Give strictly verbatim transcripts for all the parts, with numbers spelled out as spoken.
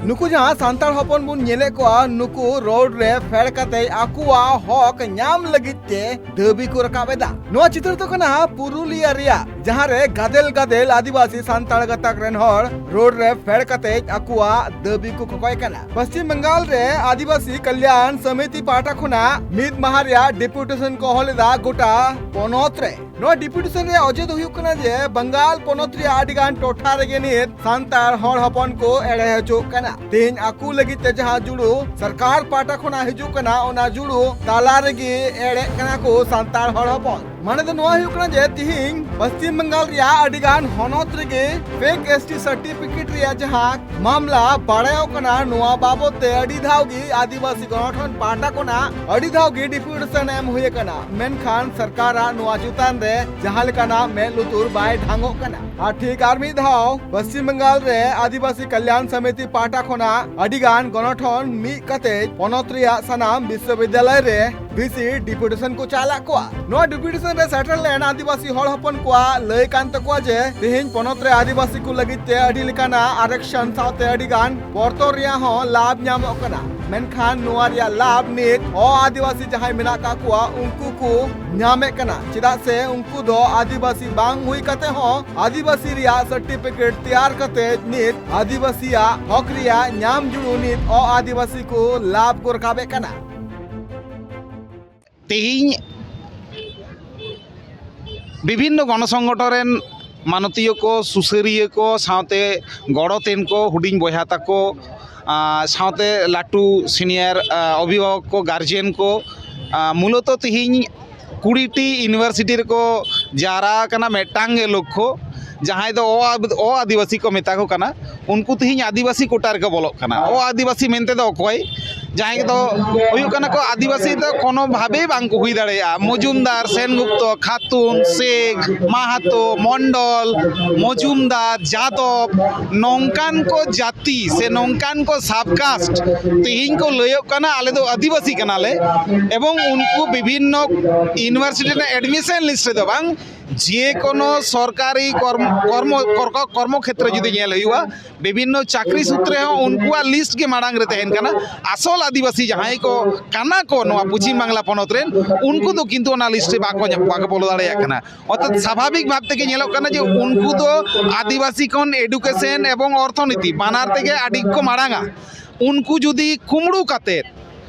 ᱱᱩᱠᱩ ᱡᱟᱦᱟᱸ ᱥᱟᱱᱛᱟᱲ ᱦᱚᱯᱚᱱ ᱵᱚᱱ ᱧᱮᱞᱮᱫ ᱠᱚᱣᱟ, ᱱᱩᱠᱩ ᱨᱳᱰ ᱨᱮ ᱯᱷᱮᱰ ᱠᱟᱛᱮ ᱟᱠᱚᱣᱟᱜ ᱦᱚᱠ ᱧᱟᱢ ᱞᱟᱹᱜᱤᱫ ᱛᱮ ᱫᱟᱹᱵᱤ ᱠᱚ ᱨᱟᱠᱟᱵ ᱮᱫᱟ᱾ ᱱᱚᱣᱟ ᱪᱤᱛᱟᱹᱨ ᱫᱚ ᱠᱟᱱᱟ ᱯᱩᱨᱩᱞᱤᱭᱟ ᱨᱮᱭᱟᱜ, ᱡᱟᱦᱟᱸ ᱨᱮ ᱜᱟᱫᱮᱞ ᱜᱟᱫᱮᱞ ᱟᱹᱫᱤᱵᱟᱹᱥᱤ ᱥᱟᱱᱛᱟᱲ ᱜᱟᱛᱟᱠ ᱨᱮᱱ ᱦᱚᱲ ᱨᱳᱰ ᱨᱮ ᱯᱷᱮᱰ ᱠᱟᱛᱮ ᱟᱠᱚᱣᱟᱜ ᱫᱟᱹᱵᱤ ᱠᱚ ᱠᱚᱠᱚᱭ ᱠᱟᱱᱟ᱾ ᱯᱚᱥᱪᱤᱢ ᱵᱟᱝᱜᱟᱞ ᱨᱮ ᱟᱹᱫᱤᱵᱟᱹᱥᱤ ᱠᱟᱞᱭᱟᱱ ᱥᱚᱢᱤᱛᱤ ᱯᱟᱦᱴᱟ ᱠᱷᱚᱱᱟᱜ ᱢᱤᱫ ᱢᱟᱦᱟ ᱨᱮᱭᱟᱜ ᱰᱮᱯᱩᱴᱮᱥᱚᱱ ᱠᱚ ᱦᱚᱦᱚ ᱞᱮᱫᱟ ᱜᱚᱴᱟ ᱯᱚᱱᱚᱛ ᱨᱮ᱾ ᱱᱚᱣᱟ ᱰᱮᱯᱩᱴᱮᱥᱚᱱ ᱨᱮᱭᱟᱜ ᱚᱡᱮ ᱫᱚ ᱦᱩᱭᱩᱜ ᱠᱟᱱᱟ ᱡᱮ ᱵᱟᱝᱜᱟᱞ ᱯᱚᱱᱚᱛ ᱨᱮᱭᱟᱜ ᱟᱹᱰᱤ ᱜᱟᱱ ᱴᱚᱴᱷᱟ ᱨᱮᱜᱮ ᱱᱤᱛ ᱥᱟᱱᱛᱟᱲ ᱦᱚᱲ ᱦᱚᱯᱚᱱ ᱠᱚ ᱮᱲᱮ ᱦᱚᱪᱚᱜ ᱠᱟᱱᱟ᱾ ᱛᱮᱦᱮᱧ ᱟᱠᱚ ᱞᱟᱹᱜᱤᱫ ᱛᱮ ᱡᱟᱦᱟᱸ ᱡᱩᱲᱩ ᱥᱚᱨᱠᱟᱨ ᱯᱟᱦᱴᱟ ᱠᱷᱚᱱᱟᱜ ᱦᱤᱡᱩᱜ ᱠᱟᱱᱟ, ᱚᱱᱟ ᱡᱩᱲᱩ ᱛᱟᱞᱟ ᱨᱮᱜᱮ ᱮᱲᱮᱜ ᱠᱟᱱᱟ ᱠᱚ ᱥᱟᱱᱛᱟᱲ ᱦᱚᱲ ᱦᱚᱯᱚᱱ᱾ ᱢᱟᱱᱮ ᱫᱚ ᱱᱚᱣᱟ ᱦᱩᱭᱩᱜ ᱠᱟᱱᱟ ᱡᱮ ᱛᱤᱦᱤᱧ ᱯᱚᱥᱪᱤᱢ ᱵᱟᱝᱜᱟᱞ ᱨᱮᱭᱟᱜ ᱟᱹᱰᱤ ᱜᱟᱱ ᱦᱚᱱᱚᱛ ᱨᱮᱜᱮ ᱯᱷᱮᱠ ᱮᱥ ᱴᱤ ᱥᱟᱨᱴᱤᱯᱷᱤᱠᱮᱴ ᱨᱮᱭᱟᱜ ᱡᱟᱦᱟᱸ ᱢᱟᱢᱞᱟ ᱵᱟᱲᱟᱭᱚᱜ ᱠᱟᱱᱟ, ᱱᱚᱣᱟ ᱵᱟᱵᱚᱛ ᱛᱮ ᱟᱹᱰᱤ ᱫᱷᱟᱣ ᱜᱮ ᱟᱹᱫᱤᱵᱟᱹᱥᱤ ᱜᱚᱱᱚᱴᱷᱚᱱ ᱯᱟᱦᱴᱟ ᱠᱷᱚᱱᱟᱜ ᱟᱹᱰᱤ ᱫᱷᱟᱣ ᱜᱮ ᱰᱮᱯᱩᱴᱮᱥᱚᱱ ᱮᱢ ᱦᱩᱭ ᱟᱠᱟᱱᱟ, ᱢᱮᱱᱠᱷᱟᱱ ᱥᱚᱨᱠᱟᱨᱟᱜ ᱱᱚᱣᱟ ᱪᱮᱛᱟᱱ ᱨᱮ ᱡᱟᱦᱟᱸ ᱞᱮᱠᱟᱱᱟᱜ ᱢᱮᱫ ᱞᱩᱛᱩᱨ ᱵᱟᱭ ᱰᱷᱟᱝᱚᱜ ᱠᱟᱱᱟ᱾ ᱟᱨ ᱴᱷᱤᱠ ᱟᱨ ᱢᱤᱫ ᱫᱷᱟᱣ ᱯᱚᱥᱪᱤᱢ ᱵᱟᱝᱜᱟᱞ ᱨᱮ ᱟᱹᱫᱤᱵᱟᱹᱥᱤ ᱠᱟᱞᱭᱟᱱ ᱥᱚᱢᱤᱛᱤ ᱯᱟᱦᱴᱟ ᱠᱷᱚᱱᱟᱜ ᱟᱹᱰᱤ ᱜᱟᱱ ᱜᱚᱱᱚᱴᱷᱚᱱ ᱢᱤᱫ ᱠᱟᱛᱮ ᱯᱚᱱᱚᱛ ᱨᱮᱭᱟᱜ ᱥᱟᱱᱟᱢ ᱵᱤᱥᱥᱚᱵᱤᱫᱽᱭᱟᱞᱚᱭ ᱨᱮ ᱵᱷᱤᱥᱤ ᱰᱮᱯᱩᱴᱮᱥᱚᱱ ᱠᱚ ᱪᱟᱞᱟᱜ ᱠᱚᱣᱟ᱾ ᱱᱚᱣᱟ ᱰᱮᱯᱩᱴᱮᱥᱚᱱ ᱨᱮ ᱥᱮᱴᱮᱨ ᱞᱮᱱ ᱟᱹᱫᱤᱵᱟᱹᱥᱤ ᱦᱚᱲ ᱦᱚᱯᱚᱱ ᱠᱚᱣᱟᱜ ᱞᱟᱹᱭ ᱠᱟᱱ ᱛᱟᱠᱚᱣᱟ ᱡᱮ ᱛᱮᱦᱮᱧ ᱯᱚᱱᱚᱛ ᱨᱮ ᱟᱹᱫᱤᱵᱟᱹᱥᱤ ᱠᱚ ᱞᱟᱹᱜᱤᱫ ᱛᱮ ᱟᱹᱰᱤ ᱞᱮᱠᱟᱱᱟᱜ ᱟᱨᱮᱠᱥᱚᱱ ᱥᱟᱶᱛᱮ ᱟᱹᱰᱤ ᱜᱟᱱ ᱯᱚᱨᱛᱚᱱ ᱨᱮᱭᱟᱜ ᱦᱚᱸ ᱞᱟᱵᱷ ᱧᱟᱢᱚᱜ ᱠᱟᱱᱟ, ᱢᱮᱱᱠᱷᱟᱱ ᱱᱚᱣᱟ ᱨᱮᱭᱟᱜ ᱞᱟᱵᱷ ᱱᱤᱛ ᱚ ᱟᱹᱫᱤᱵᱟᱹᱥᱤ ᱡᱟᱦᱟᱸᱭ ᱢᱮᱱᱟᱜ ᱠᱟᱜ ᱠᱚᱣᱟ, ᱩᱱᱠᱩ ᱠᱚ ᱧᱟᱢᱮᱫ ᱠᱟᱱᱟ᱾ ᱪᱮᱫᱟᱜ ᱥᱮ ᱩᱱᱠᱩ ᱫᱚ ᱟᱹᱫᱤᱵᱟᱹᱥᱤ ᱵᱟᱝ ᱦᱩᱭ ᱠᱟᱛᱮ ᱦᱚᱸ ᱟᱹᱫᱤᱵᱟᱹᱥᱤ ᱨᱮᱭᱟᱜ ᱥᱟᱨᱴᱤᱯᱷᱤᱠᱮᱴ ᱛᱮᱭᱟᱨ ᱠᱟᱛᱮ ᱱᱤᱛ ᱟᱹᱫᱤᱵᱟᱹᱥᱤᱭᱟᱜ ᱦᱚᱠ ᱨᱮᱭᱟᱜ ᱧᱟᱢ ᱡᱩᱲᱩ ᱱᱤᱛ ᱚ ᱟᱹᱫᱤᱵᱟᱹᱥᱤ ᱠᱚ ᱞᱟᱵᱷ ᱠᱚ ᱨᱟᱠᱟᱵᱮᱫ ᱠᱟᱱᱟ᱾ ᱛᱮᱦᱮᱧ ᱵᱤᱵᱷᱤᱱᱱᱚ ᱜᱚᱱᱚ ᱥᱚᱝᱜᱚᱴᱷᱚᱱ ᱨᱮᱱ ᱢᱟᱱᱚᱛᱤᱭᱟᱹ ᱠᱚ, ᱥᱩᱥᱟᱹᱨᱤᱭᱟᱹ ᱠᱚ, ᱥᱟᱶᱛᱮ ᱜᱚᱲᱚᱛᱮᱱ ᱠᱚ, ᱦᱩᱰᱤᱧ ᱵᱚᱭᱦᱟ ᱛᱟᱠᱚ, ᱟᱸ, ᱥᱟᱶᱛᱮ ᱞᱟᱹᱴᱩ ᱥᱤᱱᱤᱭᱟᱨ, ᱟᱸ, ᱚᱵᱷᱤᱵᱷᱟᱵᱚᱠ ᱠᱚ, ᱜᱟᱨᱡᱮᱱ ᱠᱚ, ᱟᱸ, ᱢᱩᱞᱚᱛᱚ ᱛᱮᱦᱮᱧ ᱠᱩᱲᱤ ᱴᱤ ᱤᱭᱩᱱᱤᱵᱷᱟᱨᱥᱤᱴᱤ ᱨᱮᱠᱚ ᱡᱟᱣᱨᱟ ᱟᱠᱟᱱᱟ ᱢᱤᱫᱴᱟᱝ ᱜᱮ ᱞᱚᱠᱠᱷᱚ, ᱡᱟᱦᱟᱸᱭ ᱫᱚ ᱚ-, ᱚ ᱟᱹᱫᱤᱵᱟᱹᱥᱤ ᱠᱚ ᱢᱮᱛᱟ ᱠᱚ ᱠᱟᱱᱟ, ᱩᱱᱠᱩ ᱛᱮᱦᱮᱧ ᱟᱹᱫᱤᱵᱟᱹᱥᱤ ᱠᱳᱴᱟ ᱨᱮᱠᱚ ᱵᱚᱞᱚᱜ ᱠᱟᱱᱟ᱾ ᱚ ᱟᱹᱫᱤᱵᱟᱹᱥᱤ ᱢᱮᱱᱛᱮ ᱫᱚ ᱚᱠᱚᱭ? ᱡᱟᱦᱟᱸᱭ ᱫᱚ ᱦᱩᱭᱩᱜ ᱠᱟᱱᱟ ᱠᱚ ᱟᱹᱫᱤᱵᱟᱹᱥᱤ ᱫᱚ ᱠᱳᱱᱳ ᱵᱷᱟᱵᱮ ᱵᱟᱝ ᱠᱚ ᱦᱩᱭ ᱫᱟᱲᱮᱭᱟᱜᱼᱟ᱾ ᱢᱚᱡᱩᱢᱫᱟᱨ, ᱥᱮᱱᱜᱩᱯᱛᱚ, ᱠᱷᱟᱛᱩᱱ, ᱥᱮᱠᱷ, ᱢᱟᱦᱟᱛᱚ, ᱢᱚᱱᱰᱚᱞ, ᱢᱚᱡᱩᱢᱫᱟᱨ, ᱡᱟᱫᱚᱵ, ᱱᱚᱝᱠᱟᱱ ᱠᱚ ᱡᱟᱹᱛᱤ ᱥᱮ ᱱᱚᱝᱠᱟᱱ ᱠᱚ ᱥᱟᱵᱠᱟᱥᱴ ᱛᱮᱦᱮᱧ ᱠᱚ ᱞᱟᱹᱭᱚᱜ ᱠᱟᱱᱟ ᱟᱞᱮ ᱫᱚ ᱟᱹᱫᱤᱵᱟᱹᱥᱤ ᱠᱟᱱᱟᱞᱮ, ᱮᱵᱚᱝ ᱩᱱᱠᱩ ᱵᱤᱵᱷᱤᱱᱱᱚ ᱤᱭᱩᱱᱤᱵᱷᱟᱨᱥᱤᱴᱤ ᱨᱮᱱᱟᱜ ᱮᱰᱢᱤᱥᱚᱱ ᱞᱤᱥᱴ ᱨᱮᱫᱚ ᱵᱟᱝ, ᱡᱮᱠᱳᱱᱳ ᱥᱚᱨᱠᱟᱨᱤ ᱠᱚᱨᱢᱚ ᱠᱚᱨᱢᱚ ᱠᱚᱨᱢᱚ ᱠᱷᱮᱛᱨᱮ ᱡᱩᱫᱤ ᱧᱮᱞ ᱦᱩᱭᱩᱜᱼᱟ, ᱵᱤᱵᱷᱤᱱᱱᱚ ᱪᱟᱹᱠᱨᱤ ᱥᱩᱛᱨᱮ ᱦᱚᱸ ᱩᱱᱠᱩᱣᱟᱜ ᱞᱤᱥᱴ ᱜᱮ ᱢᱟᱲᱟᱝ ᱨᱮ ᱛᱟᱦᱮᱱ ᱠᱟᱱᱟ᱾ ᱟᱥᱚᱞ ᱟᱹᱫᱤᱵᱟᱹᱥᱤ ᱡᱟᱦᱟᱸᱭ ᱠᱚ ᱠᱟᱱᱟ ᱠᱚ ᱱᱚᱣᱟ ᱯᱚᱪᱷᱤᱢ ᱵᱟᱝᱞᱟ ᱯᱚᱱᱚᱛ ᱨᱮᱱ, ᱩᱱᱠᱩ ᱫᱚ ᱠᱤᱱᱛᱩ ᱚᱱᱟ ᱞᱤᱥᱴ ᱨᱮ ᱵᱟᱠᱚ ᱧᱟᱢ, ᱵᱟᱠᱚ ᱵᱚᱞᱚ ᱫᱟᱲᱮᱭᱟᱜ ᱠᱟᱱᱟ᱾ ᱚᱨᱛᱷᱟᱛ ᱥᱟᱵᱷᱟᱵᱤᱠ ᱵᱷᱟᱵ ᱛᱮᱜᱮ ᱧᱮᱞᱚᱜ ᱠᱟᱱᱟ ᱡᱮ ᱩᱱᱠᱩ ᱫᱚ ᱟᱹᱫᱤᱵᱟᱹᱥᱤ ᱠᱷᱚᱱ ᱮᱰᱩᱠᱮᱥᱚᱱ ᱮᱵᱚᱝ ᱚᱨᱛᱷᱚᱱᱤᱛᱤ ᱵᱟᱱᱟᱨ ᱛᱮᱜᱮ ᱟᱹᱰᱤ ᱠᱚ ᱢᱟᱲᱟᱝᱟ᱾ ᱩᱱᱠᱩ ᱡᱩᱫᱤ ᱠᱩᱢᱲᱩ ᱠᱟᱛᱮᱫ,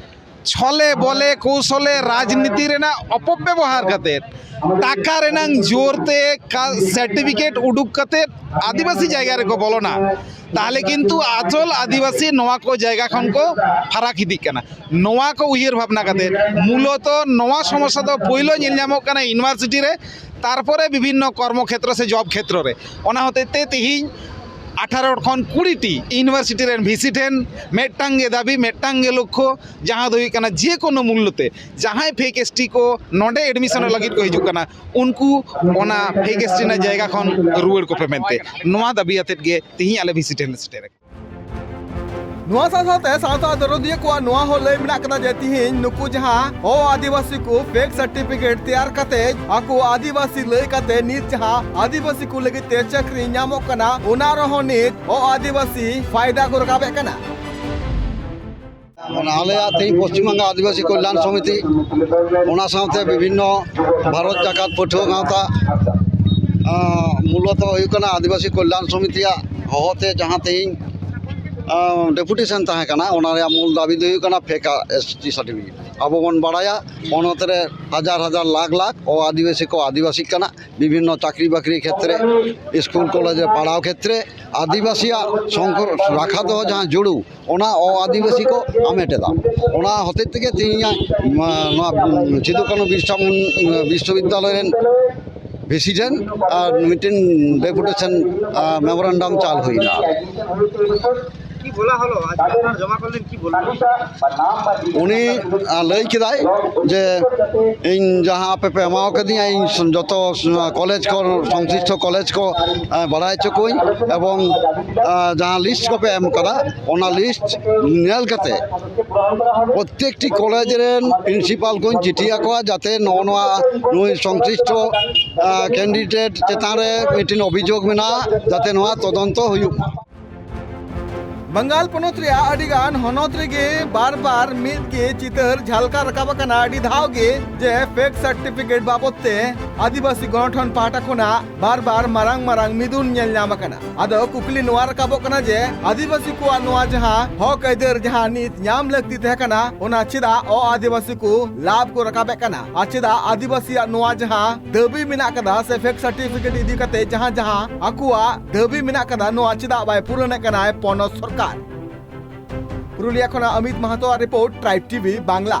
ᱪᱷᱚᱞᱮ ᱵᱚᱞᱮ ᱠᱳᱣᱥᱚᱞᱮ ᱨᱟᱡᱽᱱᱤᱛᱤ ᱨᱮᱱᱟᱜ ᱚᱯᱚᱵᱮᱵᱚᱦᱟᱨ ᱠᱟᱛᱮᱫ ᱴᱟᱠᱟ ᱨᱮᱱᱟᱝ ᱡᱳᱨ ᱛᱮ ᱥᱟᱨᱴᱤᱯᱷᱤᱠᱮᱴ ᱩᱰᱩᱠ ᱠᱟᱛᱮᱫ ᱟᱹᱫᱤᱵᱟᱹᱥᱤ ᱡᱟᱭᱜᱟ ᱨᱮᱠᱚ ᱵᱚᱞᱚᱱᱟ, ᱛᱟᱦᱚᱞᱮ ᱠᱤᱱᱛᱩ ᱟᱥᱚᱞ ᱟᱹᱫᱤᱵᱟᱹᱥᱤ ᱱᱚᱣᱟ ᱠᱚ ᱡᱟᱭᱜᱟ ᱠᱷᱚᱱ ᱠᱚ ᱯᱷᱟᱨᱟᱠ ᱤᱫᱤᱜ ᱠᱟᱱᱟ᱾ ᱱᱚᱣᱟ ᱠᱚ ᱩᱭᱦᱟᱹᱨ ᱵᱷᱟᱵᱽᱱᱟ ᱠᱟᱛᱮᱫ ᱢᱩᱞᱚᱛᱚ ᱱᱚᱣᱟ ᱥᱚᱢᱚᱥᱥᱟ ᱫᱚ ᱯᱳᱭᱞᱳ ᱧᱮᱞ ᱧᱟᱢᱚᱜ ᱠᱟᱱᱟ ᱤᱭᱩᱱᱤᱵᱷᱟᱨᱥᱤᱴᱤ ᱨᱮ, ᱛᱟᱨᱯᱚᱨᱮ ᱵᱤᱵᱷᱤᱱᱱᱚ ᱠᱚᱨᱢᱚ ᱠᱷᱮᱛᱨᱚ ᱥᱮ ᱡᱚᱵ ᱠᱷᱮᱛᱨᱚ ᱨᱮ᱾ ᱚᱱᱟ ᱦᱚᱛᱮᱡ ᱛᱮ ᱛᱮᱦᱮᱧ ᱟᱴᱷᱟᱨᱚ ᱠᱷᱚᱱ ᱠᱩᱲᱤ ᱴᱤ ᱤᱭᱩᱱᱤᱵᱷᱟᱨᱥᱤᱴᱤ ᱨᱮᱱ ᱵᱷᱤᱥᱤ ᱴᱷᱮᱱ ᱢᱤᱫᱴᱟᱝ ᱜᱮ ᱫᱟᱹᱵᱤ, ᱢᱤᱫᱴᱟᱝ ᱜᱮ ᱞᱚᱠᱠᱷᱚ, ᱡᱟᱦᱟᱸ ᱫᱚ ᱦᱩᱭᱩᱜ ᱠᱟᱱᱟ ᱡᱮ ᱠᱳᱱᱳ ᱢᱩᱞᱞᱚ ᱛᱮ ᱡᱟᱦᱟᱸᱭ ᱯᱷᱮᱠ ᱮᱥ ᱴᱤ ᱠᱚ ᱱᱚᱰᱮ ᱮᱰᱢᱤᱥᱚᱱᱚᱜ ᱞᱟᱹᱜᱤᱫ ᱠᱚ ᱦᱤᱡᱩᱜ ᱠᱟᱱᱟ, ᱩᱱᱠᱩ ᱚᱱᱟ ᱯᱷᱮᱠ ᱮᱥ ᱴᱤ ᱨᱮᱱᱟᱜ ᱡᱟᱭᱜᱟ ᱠᱷᱚᱱ ᱨᱩᱣᱟᱹᱲ ᱠᱚᱯᱮ ᱢᱮᱱᱛᱮ, ᱱᱚᱣᱟ ᱫᱟᱹᱵᱤ ᱟᱛᱮᱫ ᱜᱮ ᱛᱮᱦᱮᱧ ᱟᱞᱮ ᱵᱷᱤᱥᱤ ᱴᱷᱮᱱ ᱞᱮ ᱥᱮᱴᱮᱨ ᱟᱠᱟᱱᱟ᱾ ᱱᱚᱣᱟ ᱥᱟᱶ ᱥᱟᱶᱛᱮ ᱥᱟᱶᱛᱟ ᱫᱚᱨᱚᱫᱤᱭᱟᱹ ᱠᱚᱣᱟᱜ ᱱᱚᱣᱟ ᱦᱚᱸ ᱞᱟᱹᱭ ᱢᱮᱱᱟᱜ ᱠᱟᱫᱟ ᱡᱮ ᱛᱤᱦᱤᱧ ᱱᱩᱠᱩ ᱡᱟᱦᱟᱸ ᱚ ᱟᱹᱫᱤᱵᱟᱹᱥᱤ ᱠᱚ ᱯᱷᱮᱠ ᱥᱟᱨᱴᱤᱯᱷᱤᱠᱮᱴ ᱛᱮᱭᱟᱨ ᱠᱟᱛᱮ ᱟᱠᱚ ᱟᱹᱫᱤᱵᱟᱹᱥᱤ ᱞᱟᱹᱭ ᱠᱟᱛᱮ ᱱᱤᱛ ᱡᱟᱦᱟᱸ ᱟᱹᱫᱤᱵᱟᱹᱥᱤ ᱠᱚ ᱞᱟᱹᱜᱤᱫ ᱛᱮ ᱪᱟᱹᱠᱨᱤ ᱧᱟᱢᱚᱜ ᱠᱟᱱᱟ, ᱚᱱᱟ ᱨᱮᱦᱚᱸ ᱱᱤᱛ ᱚ ᱟᱹᱫᱤᱵᱟᱹᱥᱤ ᱯᱷᱟᱭᱫᱟ ᱠᱚ ᱨᱟᱠᱟᱵᱮᱫ ᱠᱟᱱᱟ᱾ ᱢᱟᱱᱮ ᱟᱞᱮᱭᱟᱜ ᱛᱮᱦᱮᱧ ᱯᱚᱥᱪᱤᱢ ᱵᱟᱝᱜᱟᱞ ᱟᱹᱫᱤᱵᱟᱹᱥᱤ ᱠᱚᱞᱭᱟᱱ ᱥᱚᱢᱤᱛᱤ, ᱚᱱᱟ ᱥᱟᱶᱛᱮ ᱵᱤᱵᱷᱤᱱᱱᱚ ᱵᱷᱟᱨᱚᱛ ᱡᱟᱠᱟᱛ ᱯᱟᱹᱴᱷᱩᱣᱟᱹ ᱜᱟᱶᱛᱟ, ᱟᱸ, ᱢᱩᱞᱚᱛᱚ ᱦᱩᱭᱩᱜ ᱠᱟᱱᱟ ᱟᱹᱫᱤᱵᱟᱹᱥᱤ ᱠᱚᱞᱭᱟᱱ ᱥᱚᱢᱤᱛᱤᱭᱟᱜ ᱦᱚᱦᱚᱛᱮ ᱡᱟᱦᱟᱸ ᱛᱮᱦᱮᱧ, ᱟᱸ, ᱰᱮᱯᱩᱴᱮᱥᱚᱱ ᱛᱟᱦᱮᱸ ᱠᱟᱱᱟ, ᱚᱱᱟ ᱨᱮᱭᱟᱜ ᱢᱩᱞ ᱫᱟᱹᱵᱤ ᱫᱚ ᱦᱩᱭᱩᱜ ᱠᱟᱱᱟ ᱯᱷᱮᱠ ᱮᱥ ᱴᱤ ᱥᱟᱨᱴᱤᱯᱷᱤᱠᱮᱴ᱾ ᱟᱵᱚ ᱵᱚᱱ ᱵᱟᱲᱟᱭᱟ ᱯᱚᱱᱚᱛ ᱨᱮ ᱦᱟᱡᱟᱨ ᱦᱟᱡᱟᱨ ᱞᱟᱠᱷ ᱞᱟᱠᱷ ᱚ ᱟᱹᱫᱤᱵᱟᱹᱥᱤ ᱠᱚ ᱟᱹᱫᱤᱵᱟᱹᱥᱤᱜ ᱠᱟᱱᱟ, ᱵᱤᱵᱷᱤᱱᱱᱚ ᱪᱟᱹᱠᱨᱤ ᱵᱟᱹᱠᱨᱤ ᱠᱷᱮᱛᱨᱮ, ᱥᱠᱩᱞ ᱠᱚᱞᱮᱡᱽ ᱨᱮ ᱯᱟᱲᱦᱟᱣ ᱠᱷᱮᱛᱨᱮ ᱟᱹᱫᱤᱵᱟᱹᱥᱤᱭᱟᱜ ᱥᱚᱝᱠᱚ ᱨᱟᱠᱷᱟ ᱫᱚᱦᱚ ᱡᱟᱦᱟᱸ ᱡᱩᱲᱩ, ᱚᱱᱟ ᱚ ᱟᱹᱫᱤᱵᱟᱹᱥᱤ ᱠᱚ ᱦᱟᱢᱮᱴ ᱮᱫᱟ᱾ ᱚᱱᱟ ᱦᱚᱛᱮᱡ ᱛᱮᱜᱮ ᱛᱮᱦᱮᱧᱟᱜ, ᱢᱟ, ᱱᱚᱣᱟ ᱥᱤᱫᱩ ᱠᱟᱹᱱᱦᱩ ᱵᱤᱨᱥᱟ ᱢᱩᱱ-, ᱵᱤᱥᱥᱚᱵᱤᱫᱽᱫᱟᱞᱚᱭ ᱨᱮᱱ ᱵᱷᱤᱥᱤ ᱴᱷᱮᱱ ᱟᱨ ᱢᱤᱫᱴᱮᱱ ᱰᱮᱯᱩᱴᱮᱥᱚᱱ, ᱟ, ᱢᱮᱢᱳᱨᱮᱱᱰᱟᱢ ᱪᱟᱞ ᱦᱩᱭᱱᱟ᱾ কি বলা হলো আজ আপনারা জমা করলেন, কি বললেন? উনি, আহ, ᱞᱟᱹᱭ ᱠᱮᱫᱟᱭ ᱡᱮ ᱤᱧ ᱡᱟᱦᱟᱸ ᱟᱯᱮ ᱯᱮ ᱮᱢᱟ ᱟᱠᱟᱫᱤᱧᱟ, ᱤᱧ ᱥᱚ-, ᱡᱚᱛᱚ ᱥᱚ-, ᱠᱚᱞᱮᱡᱽ ᱠᱚ, ᱥᱚᱝᱥᱞᱤᱥᱴᱚ ᱠᱚᱞᱮᱡᱽ ᱠᱚ, ᱟᱸ, ᱵᱟᱲᱟᱭ ᱦᱚᱪᱚ ᱠᱚᱣᱟᱹᱧ ᱮᱵᱚᱝ, ᱟᱸ, ᱡᱟᱦᱟᱸ ᱞᱤᱥᱴ ᱠᱚᱯᱮ ᱮᱢ ᱠᱟᱫᱟ, ᱚᱱᱟ ᱞᱤᱥᱴ ᱧᱮᱞ ᱠᱟᱛᱮ ᱯᱨᱚᱛᱮᱠᱴᱤ ᱠᱚᱞᱮᱡᱽ ᱨᱮᱱ ᱯᱨᱤᱱᱥᱤᱯᱟᱞ ᱠᱚᱧ ᱪᱤᱴᱷᱤ ᱟᱠᱚᱣᱟ, ᱡᱟᱛᱮ ᱱᱚᱜᱼᱚ ᱱᱚᱣᱟ ᱱᱩᱭ ᱥᱚᱝᱥᱞᱤᱥᱴᱚ, ᱟᱸ, ᱠᱮᱱᱰᱤᱰᱮᱴ ᱪᱮᱛᱟᱱ ᱨᱮ ᱢᱤᱫᱴᱤᱱ ᱚᱵᱷᱤᱡᱳᱜᱽ ᱢᱮᱱᱟᱜᱼᱟ, ᱡᱟᱛᱮ ᱱᱚᱣᱟ ᱛᱚᱫᱚᱱᱛᱚ ᱦᱩᱭᱩᱜ ᱢᱟ᱾ ᱵᱟᱝᱜᱟᱞ ᱯᱚᱱᱚᱛ ᱨᱮᱭᱟᱜ ᱟᱹᱰᱤ ᱜᱟᱱ ᱦᱚᱱᱚᱛ ᱨᱮᱜᱮ ᱵᱟᱨ ᱵᱟᱨ ᱢᱤᱫ ᱜᱮ ᱪᱤᱛᱟᱹᱨ ᱡᱷᱟᱞᱠᱟᱣ ᱨᱟᱠᱟᱵ ᱟᱠᱟᱱᱟ, ᱟᱹᱰᱤ ᱫᱷᱟᱣ ᱜᱮ ᱡᱮ ᱯᱷᱮᱠ ᱥᱟᱨᱴᱤᱯᱷᱤᱠᱮᱴ ᱵᱟᱵᱚᱫ ᱛᱮ ᱟᱹᱫᱤᱵᱟᱹᱥᱤ ᱜᱚᱱᱚᱴᱷᱚᱱ ᱯᱟᱦᱴᱟ ᱠᱷᱚᱱᱟᱜ ᱵᱟᱨ ᱵᱟᱨ ᱢᱟᱨᱟᱝ ᱢᱟᱨᱟᱝ ᱢᱤᱫᱩᱱ ᱧᱮᱞ ᱧᱟᱢ ᱟᱠᱟᱱᱟ᱾ ᱟᱫᱚ ᱠᱩᱠᱞᱤ ᱱᱚᱣᱟ ᱨᱟᱠᱟᱵᱚᱜ ᱠᱟᱱᱟ ᱡᱮ ᱟᱹᱫᱤᱵᱟᱹᱥᱤ ᱠᱚᱣᱟᱜ ᱱᱚᱣᱟ ᱡᱟᱦᱟᱸ ᱦᱚᱠ ᱟᱹᱭᱫᱟᱹᱨ ᱡᱟᱦᱟᱸ ᱱᱤᱛ ᱧᱟᱢ ᱞᱟᱹᱠᱛᱤ ᱛᱟᱦᱮᱸ ᱠᱟᱱᱟ, ᱚᱱᱟ ᱪᱮᱫᱟᱜ ᱚ ᱟᱹᱫᱤᱵᱟᱹᱥᱤ ᱠᱚ ᱞᱟᱵᱷ ᱠᱚ ᱨᱟᱠᱟᱵᱮᱫ ᱠᱟᱱᱟ? ᱟᱨ ᱪᱮᱫᱟᱜ ᱟᱹᱫᱤᱵᱟᱹᱥᱤᱭᱟᱜ ᱱᱚᱣᱟ ᱡᱟᱦᱟᱸ ᱫᱟᱹᱵᱤ ᱢᱮᱱᱟᱜ ᱠᱟᱫᱟ ᱥᱮ ᱯᱷᱮᱠ ᱥᱟᱨᱴᱤᱯᱷᱤᱠᱮᱴ ᱤᱫᱤ ᱠᱟᱛᱮ ᱡᱟᱦᱟᱸ ᱡᱟᱦᱟᱸ ᱟᱠᱚᱣᱟᱜ ᱫᱟᱹᱵᱤ ᱢᱮᱱᱟᱜ ᱠᱟᱫᱟ, ᱱᱚᱣᱟ ᱪᱮᱫᱟᱜ ᱵᱟᱭ ᱯᱩᱨᱚᱱᱮᱫ ᱠᱟᱱᱟᱭ ᱯᱚᱱᱚᱛ ᱥᱚᱨᱠᱟᱨ? ᱯᱩᱨᱩᱞᱤᱭᱟ ᱠᱷᱚᱱᱟᱜ ᱚᱢᱤᱛ ᱢᱟᱦᱟᱛᱚᱣᱟᱜ ᱨᱤᱯᱳᱨᱴ, ᱴᱨᱟᱭᱤᱵᱽ ᱴᱤᱵᱷᱤ ᱵᱟᱝᱞᱟ᱾